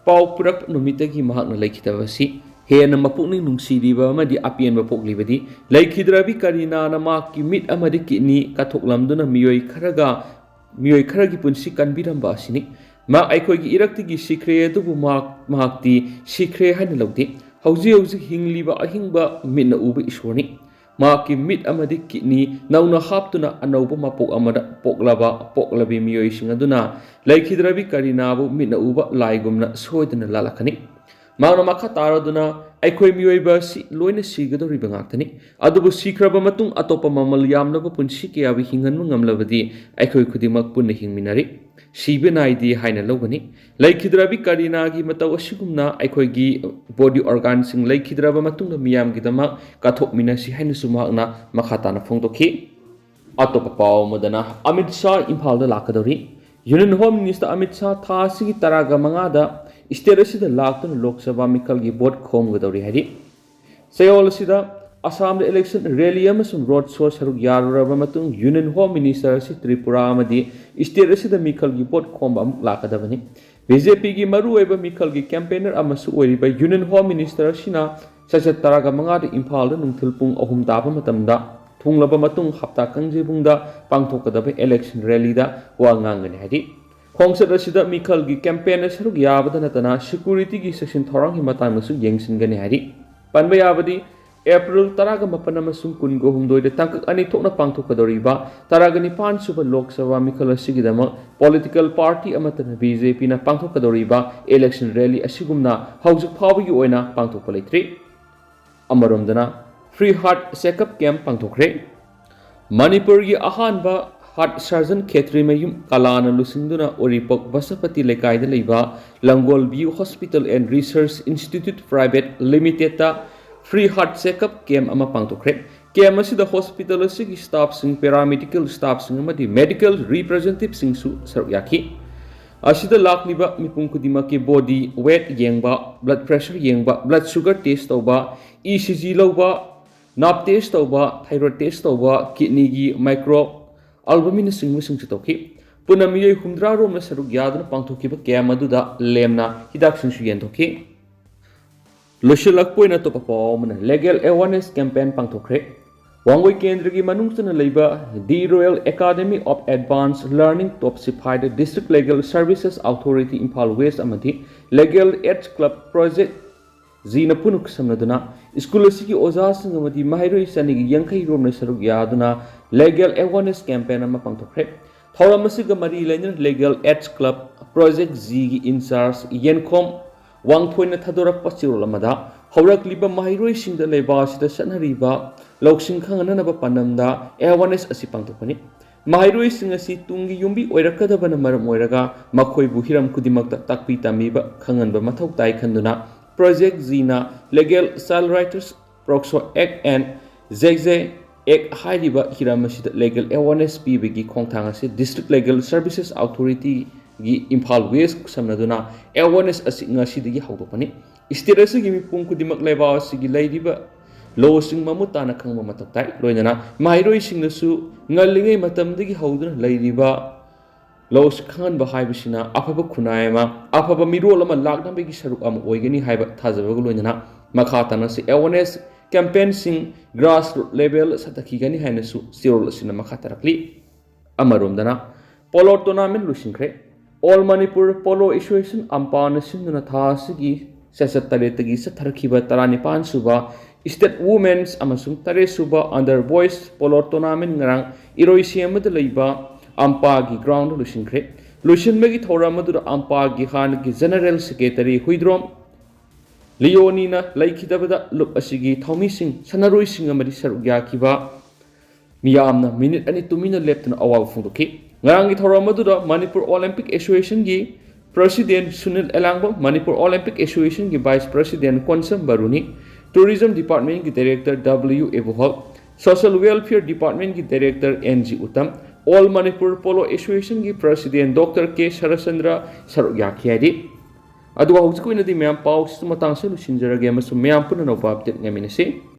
ꯄꯥꯎ ꯄꯨꯔꯛꯄ ꯅꯨꯃꯤꯠꯇꯒꯤ ꯃꯍꯥꯛꯅ ꯂꯩꯈꯤꯗꯕ ꯑꯁꯤ ꯍꯦꯟꯅ ꯃꯄꯨꯛꯅꯤꯡ ꯅꯨꯡꯁꯤꯔꯤꯕ ꯑꯃꯗꯤ ꯑꯄꯦꯟꯕ ꯄꯣꯛꯂꯤꯕꯗꯤ, ꯂꯩꯈꯤꯗ꯭ꯔꯕꯤ ꯀꯔꯤꯅꯥꯅ ꯃꯍꯥꯛꯀꯤ ꯃꯤꯠ ꯑꯃꯗꯤ ꯀꯤꯠꯅꯤ ꯀꯠꯊꯣꯛꯂꯝꯗꯨꯅ ꯃꯤꯑꯣꯏ ꯈꯔꯒ, ꯃꯤꯑꯣꯏ ꯈꯔꯒꯤ ꯄꯨꯟꯁꯤ ꯀꯟꯕꯤꯔꯝꯕ ꯑꯁꯤꯅꯤ꯫ ꯃꯍꯥꯛ ꯑꯩꯈꯣꯏꯒꯤ ꯏꯔꯛꯇꯒꯤ ꯁꯤꯈ꯭ꯔꯦ, ꯑꯗꯨꯕꯨ ꯃꯍꯥꯛ, ꯃꯍꯥꯛꯇꯤ ꯁꯤꯈ꯭ꯔꯦ ꯍꯥꯏꯅ ꯂꯧꯗꯦ꯫ ꯍꯧꯖꯤꯛ ꯍꯧꯖꯤꯛ ꯍꯤꯡꯂꯤꯕ ꯑꯍꯤꯡꯕ ꯃꯤꯠꯅ ꯎꯕ ꯏꯁꯣꯔꯅꯤ꯫ ꯃꯍꯥꯛꯀꯤ ꯃꯤꯠ ꯑꯃꯗꯤ ꯀꯤꯠꯅꯤ ꯅꯧꯅ ꯍꯥꯞꯇꯨꯅ ꯑꯅꯧꯕ ꯃꯄꯣꯛ ꯑꯃꯗ ꯄꯣꯛꯂꯕ, ꯄꯣꯛꯂꯕꯤ ꯃꯤꯑꯣꯏꯁꯤꯡ ꯑꯗꯨꯅ ꯂꯩꯈꯤꯗ꯭ꯔꯕꯤ ꯀꯔꯤꯅꯥꯕꯨ ꯃꯤꯠꯅ ꯎꯕ ꯂꯥꯏꯒꯨꯝꯅ ꯁꯣꯏꯗꯅ ꯂꯥꯜꯂꯛꯀꯅꯤ꯫ ꯃꯍꯥꯛꯅ ꯃꯈꯥ ꯇꯥꯔꯗꯨꯅ, ꯑꯩꯈꯣꯏ ꯃꯤꯑꯣꯏꯕ ꯑꯁꯤ ꯂꯣꯏꯅ ꯁꯤꯒꯗꯧꯔꯤꯕ ꯉꯥꯛꯇꯅꯤ, ꯑꯗꯨꯕꯨ ꯁꯤꯈ꯭ꯔꯕ ꯃꯇꯨꯡ ꯑꯇꯣꯞꯄ ꯃꯃꯜ ꯌꯥꯝꯂꯕ ꯄꯨꯟꯁꯤ ꯀꯌꯥꯕꯨ ꯍꯤꯡꯍꯟꯕ ꯉꯝꯂꯕꯗꯤ ꯑꯩꯈꯣꯏ ꯈꯨꯗꯤꯡꯃꯛ ꯄꯨꯟꯅ ꯍꯤꯡꯃꯤꯟꯅꯔꯤ꯫ ꯁꯤꯕ ꯅꯥꯏꯗꯦ ꯍꯥꯏꯅ ꯂꯧꯒꯅꯤ꯫ ꯂꯩꯈꯤꯗ꯭ꯔꯕꯤ ꯀꯔꯤꯅꯥꯒꯤ ꯃꯇꯧ ꯑꯁꯤꯒꯨꯝꯅ ꯑꯩꯈꯣꯏꯒꯤ body organꯁꯤꯡ ꯂꯩꯈꯤꯗ꯭ꯔꯕ ꯃꯇꯨꯡꯗ ꯃꯤꯌꯥꯝꯒꯤꯗꯃꯛ ꯀꯠꯊꯣꯛꯃꯤꯟꯅꯁꯤ ꯍꯥꯏꯅꯁꯨ ꯃꯍꯥꯛꯅ ꯃꯈꯥ ꯇꯥꯅ ꯐꯣꯡꯗꯣꯛꯈꯤ꯫ ꯑꯇꯣꯞꯄ ꯄꯥꯎ ꯑꯃꯗꯅ, ꯑꯃꯤꯠ ꯁꯥꯍ ꯏꯝꯐꯥꯜꯗ ꯂꯥꯛꯀꯗꯧꯔꯤ꯫ Union Home Minister Amit Shah ꯊꯥ ꯑꯁꯤꯒꯤ ꯇꯔꯥꯒ ꯃꯉꯥꯗ state ꯑꯁꯤꯗ ꯂꯥꯛꯇꯨꯅ ꯂꯣꯛ ꯁꯚꯥ ꯃꯤꯈꯜꯒꯤ vote ꯈꯣꯝꯒꯗꯧꯔꯤ ꯍꯥꯏꯔꯤ꯫ ꯆꯌꯣꯜ ꯑꯁꯤꯗ ꯑꯁꯥꯝꯗ election rally ꯑꯃꯁꯨꯡ road show ꯁꯔꯨꯛ ꯌꯥꯔꯨꯔꯕ ꯃꯇꯨꯡ Union Home Minister ꯑꯁꯤ ꯇ꯭ꯔꯤꯄꯨꯔꯥ ꯑꯃꯗꯤ state ꯑꯁꯤꯗ ꯃꯤꯈꯜꯒꯤ vote ꯈꯣꯝꯕ ꯑꯃꯨꯛ ꯂꯥꯛꯀꯗꯕꯅꯤ꯫ BJPꯒꯤ ꯃꯔꯨꯑꯣꯏꯕ ꯃꯤꯈꯜꯒꯤ campaigner ꯑꯃꯁꯨ ꯑꯣꯏꯔꯤꯕ Union Home Minister ꯑꯁꯤꯅ ꯆꯩꯆꯠ ꯇꯔꯥꯒ ꯃꯉꯥꯗ ꯏꯝꯐꯥꯜꯗ ꯅꯨꯡꯊꯤꯜ ꯄꯨꯡ ꯑꯍꯨꯝ ꯇꯥꯕ ꯃꯇꯝꯗ ꯊꯨꯡꯂꯕ ꯃꯇꯨꯡ ꯍꯞꯇꯥ ꯀꯥꯡꯖꯩꯕꯨꯡꯗ ꯄꯥꯡꯊꯣꯛꯀꯗꯕ election rallyꯗ ꯋꯥ ꯉꯥꯡꯒꯅꯤ ꯍꯥꯏꯔꯤ꯫ ꯈꯣꯡꯆꯠ ꯑꯁꯤꯗ ꯃꯤꯈꯜꯒꯤ campaignꯗ ꯁꯔꯨꯛ ꯌꯥꯕꯗ ꯅꯠꯇꯅ securityꯒꯤ ꯆꯦꯛꯁꯤꯟ ꯊꯧꯔꯥꯡꯒꯤ ꯃꯇꯥꯡꯗꯁꯨ ꯌꯦꯡꯁꯤꯟꯒꯅꯤ ꯍꯥꯏꯔꯤ꯫ ꯄꯟꯕ ꯌꯥꯕꯗꯤ, April ꯇꯔꯥꯒ ꯃꯥꯄꯟ ꯑꯃꯁꯨꯡ ꯀꯨꯟꯒ ꯍꯨꯝꯗꯣꯏꯗ ꯇꯥꯡꯀꯛ ꯑꯅꯤ ꯊꯣꯛꯅ ꯄꯥꯡꯊꯣꯛꯀꯗꯧꯔꯤꯕ ꯇꯔꯥꯒ ꯅꯤꯄꯥꯟ ꯁꯨꯕ ꯂꯣꯛ ꯁꯚꯥ ꯃꯤꯈꯜ ꯑꯁꯤꯒꯤꯗꯃꯛ political party ꯑꯃꯠꯇꯅ BJPꯅ ꯄꯥꯡꯊꯣꯛꯀꯗꯧꯔꯤꯕ election rally ꯑꯁꯤꯒꯨꯝꯅ ꯍꯧꯖꯤꯛ ꯐꯥꯎꯕꯒꯤ ꯑꯣꯏꯅ ꯄꯥꯡꯊꯣꯛꯄ ꯂꯩꯇ꯭ꯔꯤ꯫ ꯑꯃꯔꯣꯝꯗꯅ, free heart checkup camp ꯄꯥꯡꯊꯣꯛꯈ꯭ꯔꯦ꯫ ꯃꯅꯤꯄꯨꯔꯒꯤ ꯑꯍꯥꯟꯕ heart surgeon ꯈꯦꯇ꯭ꯔꯤꯃꯌꯨꯝ ꯀꯂꯥꯅ ꯂꯨꯆꯤꯡꯗꯨꯅ ꯎꯔꯤꯄꯣꯛ ꯕꯁꯄꯇꯤ ꯂꯩꯀꯥꯏꯗ ꯂꯩꯕ Langol view Hospital and Research Institute Private Limitedꯇ free heart checkup camp ꯑꯃ ꯄꯥꯡꯊꯣꯛꯈ꯭ꯔꯦ꯫ ꯀꯦꯝ ꯑꯁꯤꯗ ꯍꯣꯁꯄꯤꯇꯥꯜ ꯑꯁꯤꯒꯤ ꯁ꯭ꯇꯥꯐꯁꯤꯡ, ꯄꯦꯔꯥꯃꯦꯗꯤꯀꯦꯜ ꯁ꯭ꯇꯥꯐꯁꯤꯡ ꯑꯃꯗꯤ ꯃꯦꯗꯤꯀꯦꯜ ꯔꯤꯄ꯭ꯔꯖꯦꯟꯇꯦꯇꯤꯚꯁꯤꯡꯁꯨ ꯁꯔꯨꯛ ꯌꯥꯈꯤ꯫ ꯑꯁꯤꯗ ꯂꯥꯛꯂꯤꯕ ꯃꯤꯄꯨꯝ ꯈꯨꯗꯤꯡꯃꯛꯀꯤ ꯕꯣꯗꯤ ꯋꯦꯠ ꯌꯦꯡꯕ, ꯕ꯭ꯂꯗ ꯄ꯭ꯔꯦꯁꯔ ꯌꯦꯡꯕ, ꯕ꯭ꯂꯗ ꯁꯨꯒꯔ ꯇꯦꯁ ꯇꯧꯕ, ꯏ ꯁꯤ ꯖꯤ ꯂꯧꯕ, ꯅꯥꯞ ꯇꯦꯁ ꯇꯧꯕ, ꯊꯥꯏꯔꯣꯏꯗ ꯇꯦꯁ ꯇꯧꯕ, ꯀꯤꯗꯅꯤꯒꯤ ꯃꯥꯏꯀ꯭ꯔꯣ ꯑꯜꯕꯨꯃꯤꯟꯅꯆꯤꯡꯕꯁꯤꯡꯁꯨ ꯇꯧꯈꯤ꯫ ꯄꯨꯟꯅ ꯃꯤꯑꯣꯏ ꯍꯨꯝꯗ꯭ꯔꯥ ꯔꯣꯝꯅ ꯁꯔꯨꯛ ꯌꯥꯗꯨꯅ ꯄꯥꯡꯊꯣꯛꯈꯤꯕ ꯀꯦꯝ ꯑꯗꯨꯗ ꯂꯦꯝꯅ ꯍꯤꯗꯥꯛꯁꯤꯡꯁꯨ ꯌꯦꯟꯊꯣꯛꯈꯤ꯫ ꯂꯣꯏꯁꯤꯜꯂꯛꯄ ꯑꯣꯏꯅ ꯑꯇꯣꯞꯄ ꯄꯥꯎ ꯑꯃꯅ, ꯂꯤꯒꯦꯜ ꯑꯦꯋꯥꯔꯅꯦꯁ ꯀꯦꯝꯄꯦꯟ ꯄꯥꯡꯊꯣꯛꯈ꯭ꯔꯦ꯫ ꯋꯥꯡꯒꯣꯏ ꯀꯦꯟꯗ꯭ꯔꯒꯤ ꯃꯅꯨꯡ ꯆꯟꯅ ꯂꯩꯕ The Royal Academy of Advanced Learning ꯇꯣꯞꯁꯤꯐꯥꯏꯗ, District Legal Services Authority Imphal West ꯑꯃꯗꯤ ꯂꯤꯒꯦꯜ ꯑꯦꯗꯁ ꯀ꯭ꯂꯕ ꯄ꯭ꯔꯣꯖꯦꯛ ꯖꯤꯅ ꯄꯨꯟꯅ ꯈꯨꯠꯁꯝꯅꯗꯨꯅ ꯁ꯭ꯀꯨꯜ ꯑꯁꯤꯒꯤ ꯑꯣꯖꯥꯁꯤꯡ ꯑꯃꯗꯤ ꯃꯍꯩꯔꯣꯏ ꯆꯅꯤꯒꯤ ꯌꯥꯡꯈꯩ ꯔꯣꯝꯅ ꯁꯔꯨꯛ ꯌꯥꯗꯨꯅ ꯂꯤꯒꯦꯜ ꯑꯦꯋꯥꯔꯅꯦꯁ ꯀꯦꯝꯄꯦꯟ ꯑꯃ ꯄꯥꯡꯊꯣꯛꯈ꯭ꯔꯦ꯫ ꯊꯧꯔꯝ ꯑꯁꯤꯒ ꯃꯔꯤ ꯂꯩꯅꯅ ꯂꯤꯒꯦꯜ ꯑꯦꯗꯁ ꯀ꯭ꯂꯕ ꯄ꯭ꯔꯣꯖꯦꯛ ꯖꯤꯒꯤ ꯏꯟꯆꯥꯔꯖ ꯌꯦꯟꯈꯣꯝ ꯋꯥꯡꯊꯣꯏꯅ ꯊꯥꯗꯣꯔꯛꯄ ꯆꯦꯔꯣꯜ ꯑꯃꯗ, ꯍꯧꯔꯛꯂꯤꯕ ꯃꯍꯩꯔꯣꯏꯁꯤꯡꯗ ꯂꯩꯕꯥꯛ ꯑꯁꯤꯗ ꯆꯠꯅꯔꯤꯕ ꯂꯧꯁꯤꯡ ꯈꯪꯍꯟꯅꯅꯕ ꯄꯥꯟꯗꯝꯗ ꯑꯦꯋꯥꯔꯅꯦꯁ ꯑꯁꯤ ꯄꯥꯡꯊꯣꯛꯄꯅꯤ꯫ ꯃꯍꯩꯔꯣꯏꯁꯤꯡ ꯑꯁꯤ ꯇꯨꯡꯒꯤ ꯌꯨꯝꯕꯤ ꯑꯣꯏꯔꯛꯀꯗꯕꯅ ꯃꯔꯝ ꯑꯣꯏꯔꯒ ꯃꯈꯣꯏꯕꯨ ꯍꯤꯔꯝ ꯈꯨꯗꯤꯡꯃꯛꯇ ꯇꯥꯛꯄꯤ ꯇꯝꯕꯤꯕ ꯈꯪꯍꯟꯕ ꯃꯊꯧ ꯇꯥꯏ ꯈꯟꯗꯨꯅ, ꯄ꯭ꯔꯣꯖꯦꯛ ꯖꯤꯅ legal child rights POCSO act and J J act ꯍꯥꯏꯔꯤꯕ ꯍꯤꯔꯝ ꯑꯁꯤꯗ ꯂꯤꯒꯦꯜ ꯑꯦꯋꯥꯔꯅꯦꯁ ꯄꯤꯕꯒꯤ ꯈꯣꯡꯊꯥꯡ ꯑꯁꯤ ꯗꯤꯁꯇ꯭ꯔꯤꯛ ꯂꯤꯒꯦꯜ ꯁꯔꯚꯤꯁꯦꯁ ꯑꯣꯊꯣꯔꯤꯇꯤꯒꯤ ꯏꯝꯐꯥꯜ ꯋꯦꯁ ꯈꯨꯠꯁꯝꯅꯗꯨꯅ ꯑꯦꯋꯥꯔꯅꯦꯁ ꯑꯁꯤ ꯉꯁꯤꯗꯒꯤ ꯍꯧꯗꯣꯛꯄꯅꯤ꯫ ꯁ꯭ꯇꯦꯠ ꯑꯁꯤꯒꯤ ꯃꯤꯄꯨꯝ ꯈꯨꯗꯤꯡꯃꯛ ꯂꯩꯕꯥꯛ ꯑꯁꯤꯒꯤ ꯂꯩꯔꯤꯕ ꯂꯣꯁꯤꯡ ꯃꯃꯨꯠ ꯇꯥꯅ ꯈꯪꯕ ꯃꯊꯧ ꯇꯥꯏ꯫ ꯂꯣꯏꯅꯅ ꯃꯍꯩꯔꯣꯏꯁꯤꯡꯅꯁꯨ ꯉꯜꯂꯤꯉꯩ ꯃꯇꯝꯗꯒꯤ ꯍꯧꯗꯨꯅ ꯂꯩꯔꯤꯕ ꯂꯣꯁ ꯈꯪꯍꯟꯕ ꯍꯥꯏꯕꯁꯤꯅ ꯑꯐꯕ ꯈꯨꯟꯅꯥꯏ ꯑꯃ, ꯑꯐꯕ ꯃꯤꯔꯣꯜ ꯑꯃ ꯂꯥꯛꯅꯕꯒꯤ ꯁꯔꯨꯛ ꯑꯃ ꯑꯣꯏꯒꯅꯤ ꯍꯥꯏꯕ ꯊꯥꯖꯕꯒ ꯂꯣꯏꯅꯅ ꯃꯈꯥ ꯇꯥꯅ ꯁꯤ ꯑꯦꯋꯥꯔꯅꯦꯁ ꯀꯦꯝꯄꯦꯟꯁꯤꯡ ꯒ꯭ꯔꯥꯁ ꯔꯨꯠ ꯂꯦꯚꯦꯜ ꯆꯠꯊꯈꯤꯒꯅꯤ ꯍꯥꯏꯅꯁꯨ ꯆꯦꯔꯣꯜ ꯑꯁꯤꯅ ꯃꯈꯥ ꯇꯥꯔꯛꯂꯤ꯫ ꯑꯃꯔꯣꯝꯗꯅ ꯄꯣꯂꯣ ꯇꯣꯔꯅꯥꯃꯦꯟ ꯂꯣꯏꯁꯤꯟꯈ꯭ꯔꯦ꯫ ꯑꯣꯜ ꯃꯅꯤꯄꯨꯔ ꯄꯣꯂꯣ ꯑꯦꯁꯣꯁꯤꯌꯦꯁꯟ ꯑꯝꯄꯥꯅ ꯁꯤꯟꯗꯨꯅ ꯊꯥ ꯑꯁꯤꯒꯤ ꯆꯩꯆꯠ ꯇꯔꯦꯠꯇꯒꯤ ꯆꯠꯊꯔꯛꯈꯤꯕ ꯇꯔꯥꯅꯤꯄꯥꯟ ꯁꯨꯕ ꯁ꯭ꯇꯦꯠ ꯋꯨꯃꯦꯟꯁ ꯑꯃꯁꯨꯡ ꯇꯔꯦꯠ ꯁꯨꯕ ꯑꯟꯗꯔ ꯕꯣꯏꯁ ꯄꯣꯂꯣ ꯇꯣꯔꯅꯥꯃꯦꯟ ꯉꯔꯥꯡ ꯏꯔꯣꯏꯁꯦꯝꯕꯗ ꯂꯩꯕ ꯑꯝꯄꯥꯒꯤ ꯒ꯭ꯔꯥꯎꯟꯗ ꯂꯣꯏꯁꯤꯟꯈ꯭ꯔꯦ꯫ ꯂꯣꯏꯁꯤꯟꯕꯒꯤ ꯊꯧꯔꯝ ꯑꯗꯨꯗ ꯑꯝꯄꯥꯒꯤ ꯍꯥꯟꯅꯒꯤ ꯖꯦꯅꯔꯦꯜ ꯁꯦꯀ꯭ꯔꯦꯇꯔꯤ ꯍꯨꯏꯗ꯭ꯔꯣꯝ ꯂꯤꯌꯣꯅꯤꯅ ꯂꯩꯈꯤꯗꯕꯗ ꯂꯨꯞ ꯑꯁꯤꯒꯤ ꯊꯧꯃꯤꯁꯤꯡ, ꯁꯥꯟꯅꯔꯣꯏꯁꯤꯡ ꯑꯃꯗꯤ ꯁꯔꯨꯛ ꯌꯥꯈꯤꯕ ꯃꯤꯌꯥꯝꯅ ꯃꯤꯅꯤꯠ ꯑꯅꯤ ꯇꯨꯃꯤꯟꯅ ꯂꯦꯞꯇꯨꯅ ꯑꯋꯥꯕ ꯐꯣꯡꯗꯣꯛꯈꯤ꯫ ꯉꯔꯥꯡꯒꯤ ꯊꯧꯔꯝ ꯑꯗꯨꯗ ꯃꯅꯤꯄꯨꯔ ꯑꯣꯂꯤꯝꯄꯤꯛ ꯑꯦꯁꯣꯁꯤꯌꯦꯁꯟꯒꯤ ꯄ꯭ꯔꯁꯤꯗꯦꯟ ꯁꯨꯅꯤꯜ ꯑꯦꯂꯥꯡꯕꯝ, ꯃꯅꯤꯄꯨꯔ ꯑꯣꯂꯤꯝꯄꯤꯛ ꯑꯦꯁꯣꯁꯤꯌꯦꯁꯟꯒꯤ vice president Konsam Baruni, tourism ꯗꯤꯄꯥꯔꯠꯃꯦꯟꯒꯤ director W Ebuhol, Social Welfare Departmentꯀꯤ Director N G Uttam, All Manipur Polo Associationꯒꯤ President Doctor K Sarachandra ꯁꯔꯨꯛ ꯌꯥꯈꯤ ꯍꯥꯏꯔꯤ꯫ ꯑꯗꯨꯒ ꯍꯧꯖꯤꯛꯀꯤ ꯑꯣꯏꯅꯗꯤ ꯃꯌꯥꯝ ꯄꯥꯎꯁꯤꯒꯤ ꯃꯇꯥꯡꯁꯦ ꯂꯣꯏꯁꯤꯟꯖꯔꯒꯦ ꯑꯃꯁꯨꯡ ꯃꯌꯥꯝ ꯄꯨꯟꯅ ꯑꯅꯧꯕ update ꯉꯥꯏꯃꯤꯟꯅꯁꯤ꯫